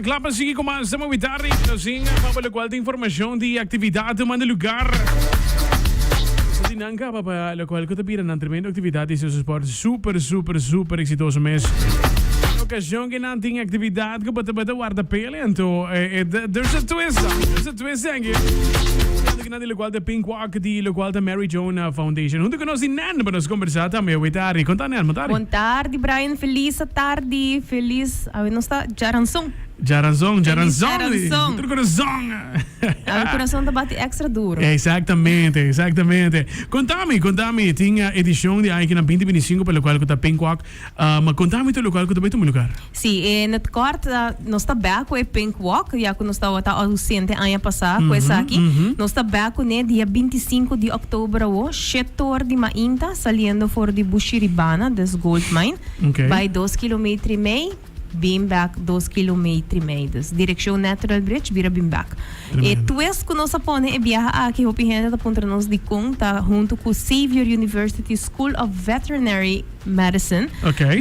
ta kla pa sigui ku mas Tema Witardi. Nos tin pa lokual ta informashon di aktividat tumando lugar. Nos tin nan kaba pa lokual ku ta bira nan tremendo aktividat di Seso Sport. Super, super, super eksitoso mes. Okashon ku nan tin aktividat ku bo ta bata warda pele anto there's a twist, there's a twist aki. Nan di lokual ta Pink Walk di lokual ta Mary Joan Foundation. Huntu ku nos di Nan pa nos kombersá tambe awe tardi. Konta Nan, bon tardi. Bon tardi Brian, felis tardi, felis awe nos ta djaranson. Djaranson, djaranson. Djaranson. Tur kurason. Awe kurason ta bati extra duro. Exactamente, exactamente. Kontami, kontami, tin edishon di aña na 2025 pa lokual ku ta Pink Walk. Ma kontami tur lokual ku ta bai tuma lugar. Sí, in het kort, nos ta bek ku e Pink Walk, ya ku nos tabata ausente aña pasá ku esaki. Nos ta bek kuné dia 25 di òktober awo, shetor di mainta, saliendo for di Bushiribana, dus Goldmine, bai dos kilometer i mei, bin bek dos kilometer i mei. Dus direkshon Natural Bridge bira bin bek. E twist ku nos a pone e biaha aki, hopi hende ta puntra nos dikon, ta huntu ku Xavier University School of Veterinary Medicine.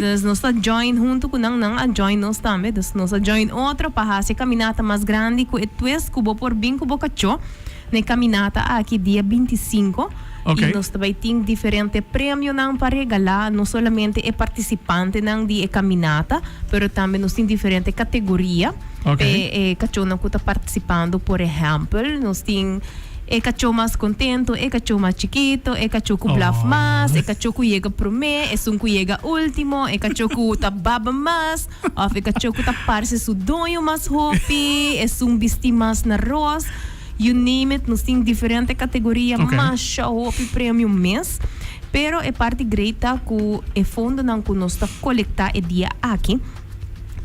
Dus nos ta join huntu ku nan, nan a join nos tambe. Dus nos a join otro pa hasi e kaminata mas grandi ku e twist ku bo por bin ku bo kachó na e kaminata aki dia 25. I nos ta bai tin diferente premionan pa regalá no solamente e partisipantenan di e kaminata, pero tambe nos tin diferente kategoria pa e kachónan ku ta partisipando. Por ehèmpel, nos tin e kachó mas kontento, e kachó mas chikito, e kachó ku blaf mas, e kachó ku yega promé, esun ku yega último, e kachó ku ta baba mas, òf e kachó ku ta parse su doño mas hopi, esun bistí mas na ros. You name it, nos tin diferente categoria, masha hopi premio mes. Pero e parti great ta cu e fondonan cu nos ta colecta e dia aki,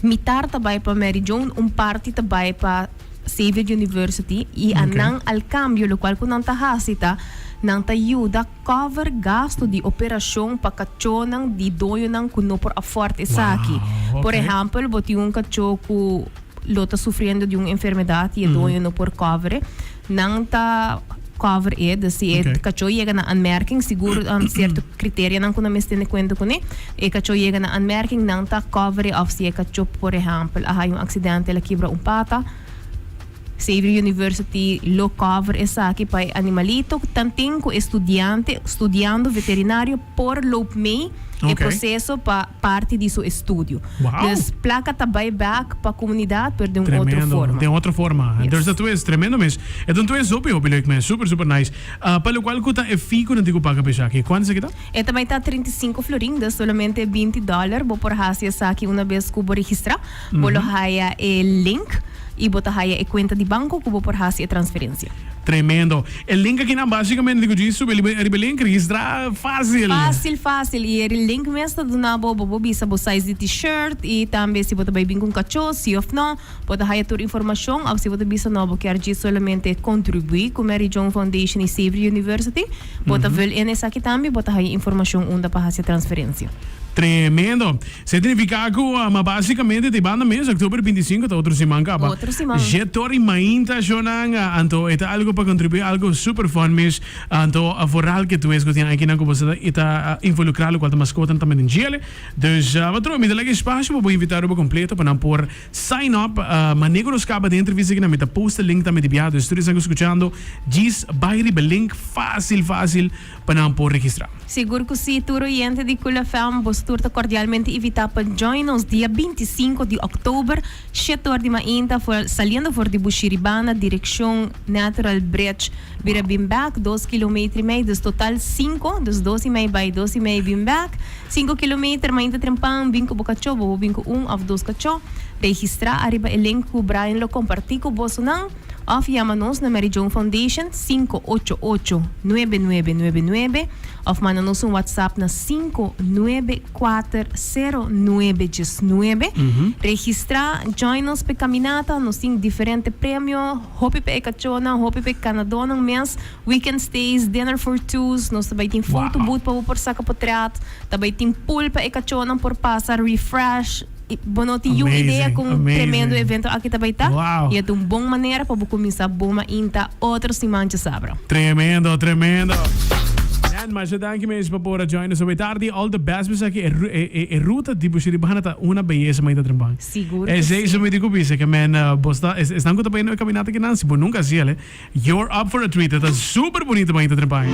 mitar ta bay pa Mary Joan, un parti ta bay pa Xavier University y a nan al cambio locual cu nan ta haci ta nan ta yuda cover gasto di operacion pa cachonan di doñonan cu no por afford esaki. Por ehempel, bo tin un cacho cu lo ta sufriendo di un enfermedad y e doño no por cover e, nan ta cover e, dus si e cacho yega na aanmerking, sigur cierto criterianan cu nan mester tene cuenta cune, e cacho yega na aanmerking, nan ta cover e, of si e cacho por ehempel a haya un accidente el a kibra un pata, Xavier University lo cover esaki pa e animalito, tanten cu e studiante studiando veterinario por loop mee e proceso pa parti di su estudio. Wow. Dus placa ta bay back pa comunidad pero den un otro Tremendo, forma. den otro forma. Yes. There's a twist, tremendo mes. E ta un twist hopi hopi leuk mes, super super nice. Ah, pa locual cu ta e fee cu nan tin cu paga pa esaki, cuanto esaki ta? E ta bay ta 35 florin, dus solamente 20 dollar bo por haci esaki una bes cu bo registra. Bo lo haya e link y bo ta haya e cuenta di banco cu bo por haci e transferencia. Tremendo. E link akinan basicamente di cu djis subi riba e link, registra facil. Facil, facil. Y e link mes ta duna bo, bo por bisa bo size di t-shirt y tambe si bo ta bay bin cu un cacho, si of no. Bo ta haya tur informacion of si bo ta bisa no, bo kier djis solamente contribui cu Mary Joan Foundation y Xavier University, bo ta vul in esaki tambe, bo ta haya informacion unda pa haci e transferencia. Tremendo. Se significa cu ma basicamente di banda mes october 25 ta otro siman caba. Otro siman. Je tori mainta shonan anto e ta algo pa contribui algo super fun mes anto vooral ke tu es cu tin akinan cu boso ta ta involucra locual ta mascotanan tambe den djele. Dus patrón mi ta laga espacio pa bo invita Aruba completo pa nan por sign up mane cu nos caba den entrevista akinan mi ta post e link tambe di biaha dus tur esnan cu scuchando djis bay riba e link facil facil pa nan por registra. Sigur cu si, tur oyente di Cool FM, boso tur ta cordialmente invita pa join nos dia 25 di october, shete or di mainta, for saliendo for di Bushiribana, direccion Natural Bridge, bira bin bek, dos kilometer y mei, dus total cinco, dus dos y mei bay, dos y mei bin bek, cinco kilometer, mainta trempan, bin cu bo cacho, bo por bin cu un of dos cacho, registra ariba e link cu Brian lo comparti cu bosonan. Of yama nos na Mary Joan Foundation 588 9999 of manda nos un WhatsApp na 594 0919. Registra, join nos p'e caminata, nos tin diferente premio, hopi p'e cachónan, hopi p'e canadónan mes, weekend stays, dinner for twos, nos ta bay tin photo booth pa bo por saca potret, ta bay tin pool pa e cachónan por pasa, refresh. Bo no tin yun idea con tremendo evento aki ta bay ta. Y e ta un bon manera pa bo cuminsa bo mainta otro siman djasabra. Tremendo, tremendo. Man, masha danki mes pa por a join nos awe tardi. All the best bisa ki e, e, e, e ruta di Bushiribana ta una beyesa mainta trempan. Sigur que Esei sí. so mi di ku bisa ke men uh, bo sta es, esnan ku ta bayendo e caminata kinan si bo nunca hasi el, you're up for a treat. E ta super bunito mainta trempan.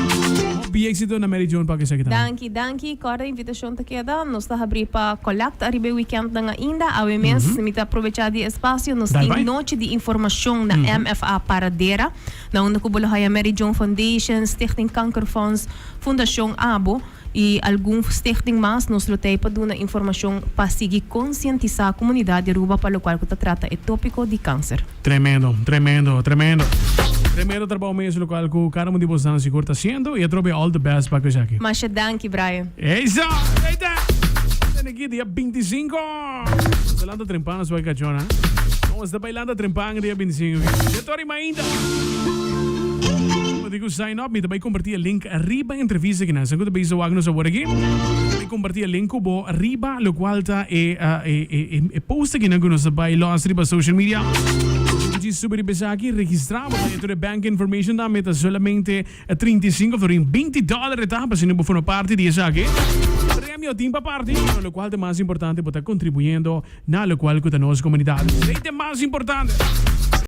Hopi éxito na Mary Joan pa esaki tambe. Danki, danki. Kòrda invitashon ta keda. Nos ta habrí pa kòlèkta ariba e wikèntnan ainda. Awe mes mi ta aprovechá di e espasio. Nos Dal tin bai. nochi di informashon na MFA Paradera. Na unda ku bo lo haya Mary Joan Foundation, Stichting Kankerfonds, Fundashon Abo i algun stichting mas, nos lo ta ei pa duna informashon pa sigui konsientisá komunidat di Aruba pa lokual ku ta trata e tópiko di kanser. Tremendo, tremendo, tremendo. Tremendo trabou mes lokual ku kada un di bosnan sigur ta hasiendo i atrobe all the best pa ku esaki. Masha danki Brian. Esa! Eita! Tene aki dia 25. Nos ta lanta trempan nos bai kachona. Nos ta bai lanta trempan dia 25. Dje tori mainta. Bo tin ku sign up. Mi ta bai komparti e link riba e entrevista kinan. Esnan ku ta bisa wak nos awor aki. Mi ta bai komparti e link ku bo riba lokual ta e e e e post akinan ku nos ta bai los riba social media. Bo tin subi riba esaki, registra bo ta haña tur e bank information tambe. Ta solamente 35 florin, 20 dollar e ta pa asina bo forma parti di esaki. Premio tin pa parti, pero locual ta mas importante bo ta contribuyendo na locual cu ta nos comunidad. Esey ta e mas importante.